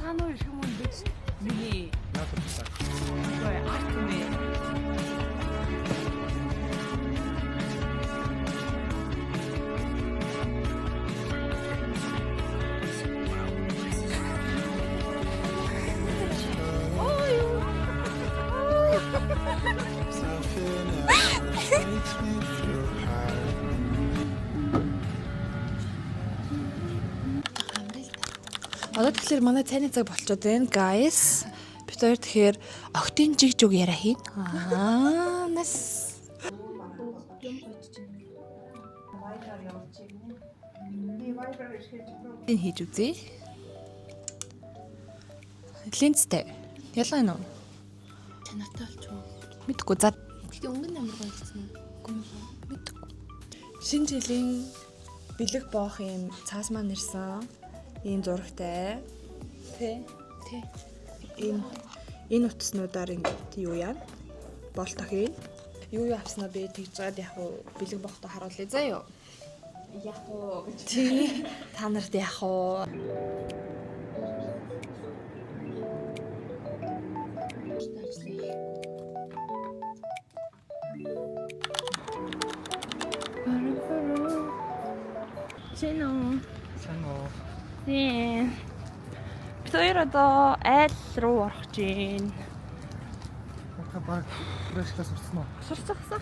Цагаан уу эрхэм хүндэт миний арт түмээ. Nothing else makes me feel high. Одоо тэгэхээр манай цайны цаг болчиход байна, guys. Бид хоёр тэгэхээр октын жиг жуг яриа хийн. Аа, нас. Энэ хийж үзье. Линзтэй. Ялгаа нь уу? Чанартай болчих уу? Мэдгүй. За Гэтэ өнгө нь амар гоё гэсэн юм. Үгүй юм уу? мэдгүй. Шинэ жилийн бэлэг боох юм цаас маань ирсэн. Ийм зурагтай. Тэ. Тэ. Энэ утаснуудаар ингээд юу яа? Болт охин. Юу юу авснаа би тэгж жаад яг уу бэлэг боохтой харуулъя заа юу. Яг уу гэж. Тий. Та нарт яг уу. Сайн уу? Сайн уу. Тийм. Бид хоёр одоо айл руу орох гэж байна. Та баг фрэшлээ сурцсан уу? Сурцсан.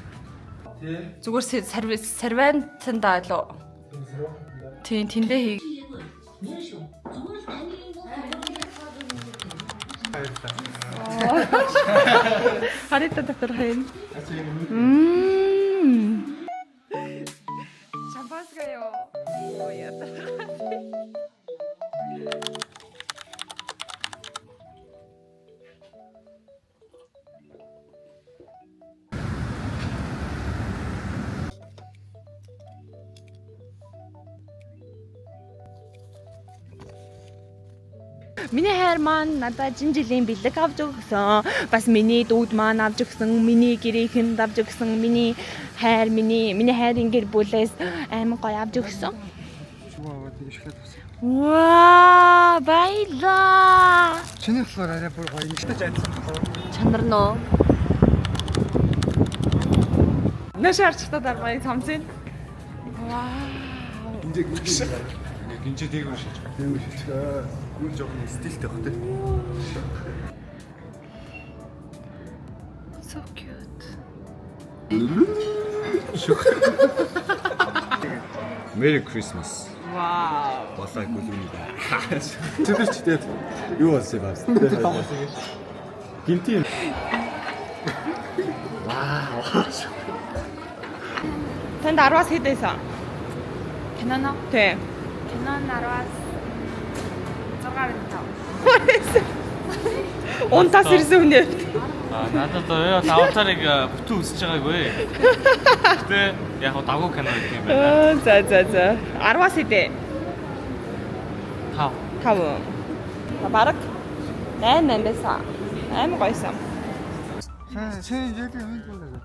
Тий. Зүгээр сервис сервантандаа лөө. Тийм, тэндээ хий. Харитаа дотор хайн. Мм. Шампанское юу? Оо яа. Миний хайр маань надад жин жилийн бэлэг авч өгсөн. Бас миний дүүд маань авч өгсөн, миний гэрийнхэнд авч өгсөн, миний хайр, миний хайрын гэр бүлээс амар гоё авч өгсөн. Чүг аваад ингэ шоколад авсан. Ваа, баярлаа. Чиний болохоор арай бүр гоё ингэжтэй адилхан байна. Чанар нөө. Нэш арчтаа дармыг цамцын. Вау. Гинжээ гинжээ. Гинжээ дээгүүр шиж. Дээгүүр шиж. Гүн жоохон стилтэй баг тий. So cute. Merry Christmas. Вау. Болоо гүлүүний. Тэр ч тэгээд юу болсон юм бэ? Гинти юм. Танд 10-аас хэд байсан? Киноно? Тий. Кино 10-аас 6.5. Унтаас ирсэн хүн ээ. А надад бол Аватарыг бүтэн үзэж байгаагүй. Гэтэ яг хав дагуу кино гэх юм байна. Аа, за. 10-аас хэд вэ? 5. 5. Бараг 8 8 байсан. Амар гоёсан. Сайн сайн яг юм байна.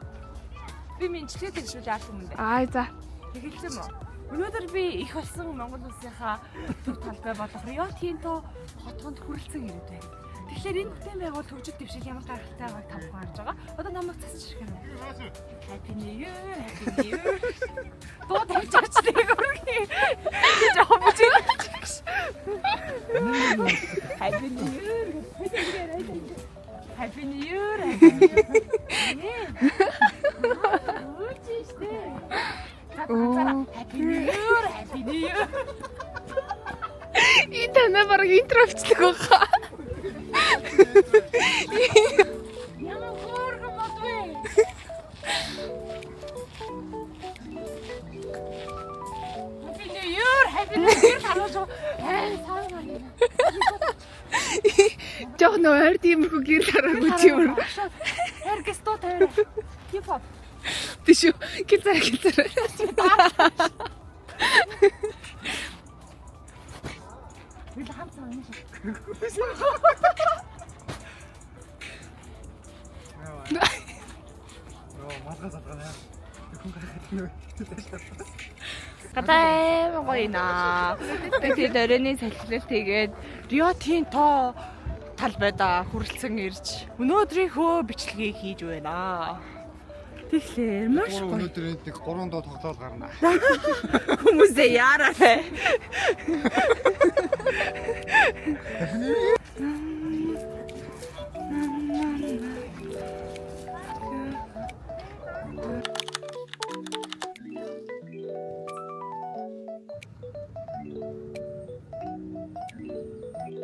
Би минчлээ тэгшүүл яах юм бэ? Аа за. Тэгэлсэн мө. Өнөөдөр би их болсон Монгол улсынхаа төв талбай болох Рио Тинто хотгонд хүрэлцэн ирээд байна. Тэгэхээр энэ бүтээн байгуулалт хөгжил дэвшил ямар гайхалтай байгааг та бүхэн харж байгаа. Одоо намайг цасч ирэх юм. Happy New Year, Happy New Year. Дуу тавьж авч нэг өргөе. Жоо бүжиг. Happy New Year. Happy New Year. Happy New Year. Үгүй штэ. Happy New Year, Happy New Year. Энэ танаа баг интро бичлэг байгаа. Ямар хөөрхөн бод вэ? Happy New Year, Happy New Year харуулж аа сар маань. Жох нөө ойр тиймэрхүү гэр хараагүй тиймэр. Хайр гэстөө тавиа. Хип хоп. Биш үү? Гизар гизар. Би л хамт юм шиг. Йоо, малгай залгаа. Хүн гарахад нь Гадаа амар гоё наа. Би тэгээд оройны салхилал тэгээд Рио Тинто талбайда хүрэлцэн ирж өнөөдрийнхөө бичлэгийг хийж байна. Тэгэхээр маш гоё. Өнөөдөр энд нэг 3 доо тоглоод гарна. Хүмүүсээ яараа.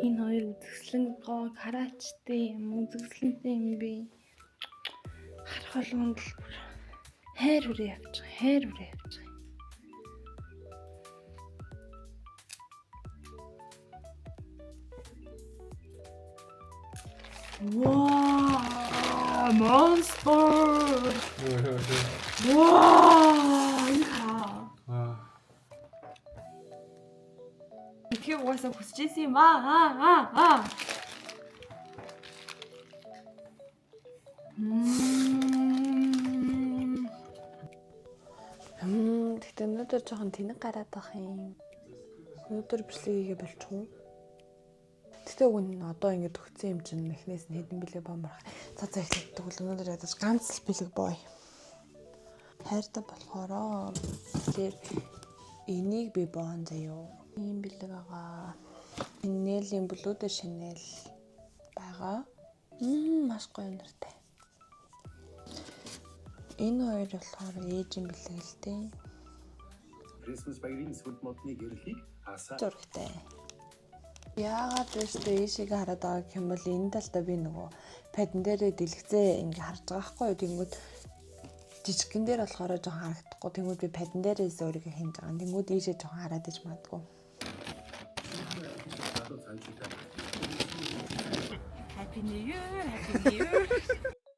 Энэ хоёр үзэсгэлэн гоо караачтай юм үзэсгэлэнтэй юм би. Харах болгонд л бүр хайр хүрээ явчих. Хайр хүрээ явчих. Ваа, монстр. Ваа, энэ хаа. Тэгэхээр угаасаа хүсэж исэн юм аа. Аа аа. Гэхдээ өнөөдөр жоохон тэнэг гараад байх юм. Өнөөдөр бичлэг хийгээ болчих уу? Гэхдээ уг нь одоо ингэ төгцсөн юм чинь эхнээс нь хэдэн бэлэг бомрох. За за эхлээд тэгвэл өнөөдөр ядаж ганц л бэлэг бой. Хайртай болохоро тэгэхээр энийг би боон заяо. Ийм бэлэг байгаа. Шинэлийн Blue de Chanel байгаа. Маш гоё нэртэй. Энэ хоёр болохоор ээжийн бэлэг л дээ. Christmas баярын сүд модны гэрлийг асаа Зурагтай. Яагаад вэ штэ ийшээгээ хараад байгаа гэх юм бол энэ талдаа би нөгөө падан дээрээ дэлгэцээ ингээ харж байгаа байхгүй юу. Тэнгүүд жижигхэн дээр болохоор жоохон харагдахгүй. Тэнгүүд би падан дээрээс өөрийгөө хэмж байгаа. Тэнгүүд ийшээ жоохон хараад иж магадгүй. Happy New Year, Happy New Year.